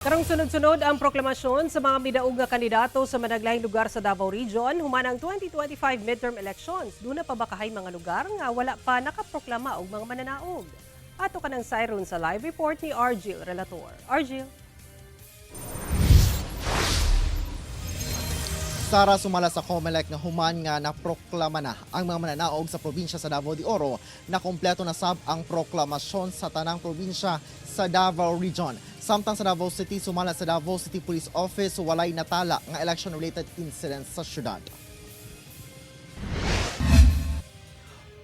Karong sunod-sunod ang proklamasyon sa mga midaog nga kandidato sa managlahing lugar sa Davao Region human ang 2025 midterm elections. Duna pa ba kahay mga lugar nga wala pa nakaproklama og mga mananaog? Ato kanang sayron sa live report ni Argil Relator. Argil. Sara, sumala sa COMELEC nga human nga naproklama na ang mga mananaog sa probinsya sa Davao de Oro, na kompleto na sab ang proklamasyon sa tanang probinsya sa Davao Region. Samtang sa Davao City, sumala sa Davao City Police Office, walay natala nga election-related incidents sa syudad.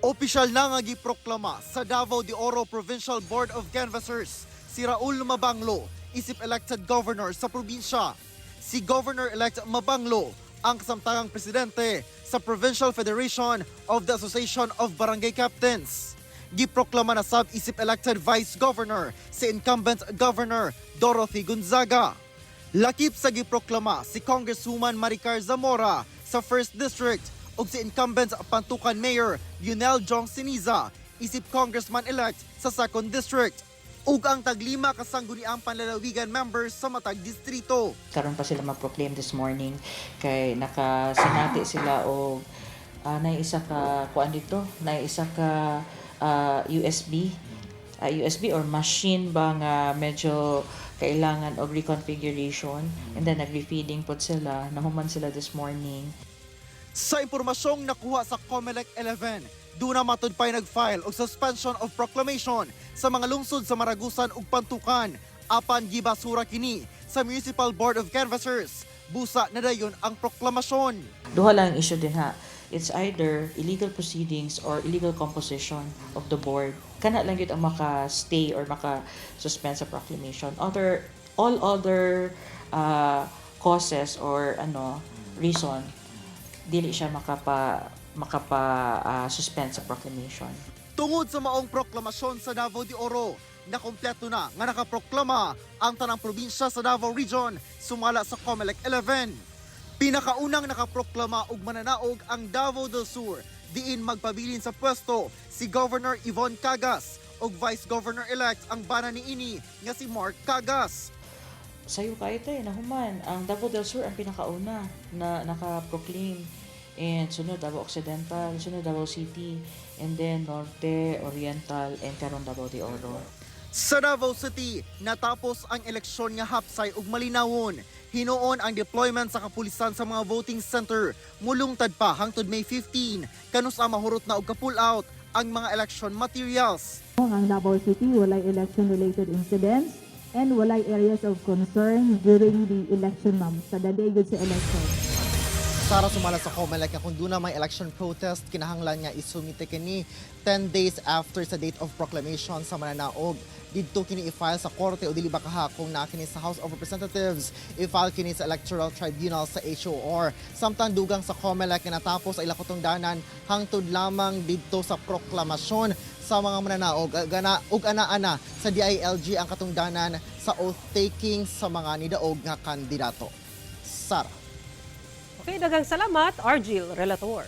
Opisyal na nga giproklama sa Davao de Oro Provincial Board of Canvassers si Raul Mabanglo isip elected governor sa probinsya. Si Governor-elect Mabanglo ang kasamtangang presidente sa Provincial Federation of the Association of Barangay Captains. Giproklama na sab isip elected vice governor si incumbent Governor Dorothy Gonzaga. Lakip sa giproklama si Congresswoman Maricar Zamora sa 1st District ug si incumbent Pantukan Mayor Lionel Jong Siniza isip congressman-elect sa 2nd District ug ang taglima ka sangguniang panlalawigan members sa matag distrito. Karon pa sila ma-proclaim this morning kay nakasinati sila og nay isa ka kuan dito, nay isa ka USB USB or machine ba nga medyo kailangan og reconfiguration, and then nag-refeeding pod sila. Nahuman sila this morning. Sa impormasyong nakuha sa COMELEC 11, duna matud pa'y nag-file og suspension of proclamation sa mga lungsod sa Maragusan ug Pantukan. Apan gibasura kini sa Municipal Board of Canvassers. Busa na dayon ang proklamasyon. Duha lang ang issue din ha. It's either illegal proceedings or illegal composition of the board. Kana lang gyud ang maka-stay or maka-suspend sa proclamation. All other causes or ano reason, dili siya makapa suspend sa proclamation. Tungod sa maong proklamasyon sa Davao de Oro, nakompleto na nga nakaproklama ang tanang probinsya sa Davao Region sumala sa COMELEC 11. Pinakaunang nakaproklama og mananaog ang Davao del Sur, diin magpabilin sa pwesto si Governor Yvonne Cagas ug Vice Governor-elect ang bana niini nga si Mark Cagas. Sayo kayo tayo, nahuman. Ang Davao del Sur ang pinakauna na naka-proclaim. And sunod Davao Occidental, sunod Davao City, and then Norte, Oriental, and karon Davao de Oro. Sa Davao City, natapos ang eleksyon nga hapsay ug malinawon. Hinuon ang deployment sa kapulisan sa mga voting center. Mulungtad pa hangtod May 15, kanus-a mahurot na og ka-pull out ang mga election materials. Ang Davao City, walay election-related incidents and walay areas of concern during the election, ma'am. Sa the day gud sa election. Sara, sumala sa COMELEC nga kung duna may election protest, kinahanglan nga isumite kini 10 days after sa date of proclamation sa mananaog. Didto kini i-file sa korte o dili ba kaha kung naa kini sa House of Representatives, i-file kini sa Electoral Tribunal sa HOR. Samtang dugang sa COMELEC nga natapos ay katungdanan hangtod lamang didto sa proklamasyon sa mga mananaog gana ug ana-ana sa DILG ang katungdanan sa oath taking sa mga nidaog nga kandidato. Sara. Okay, daghang salamat, Argil Relator.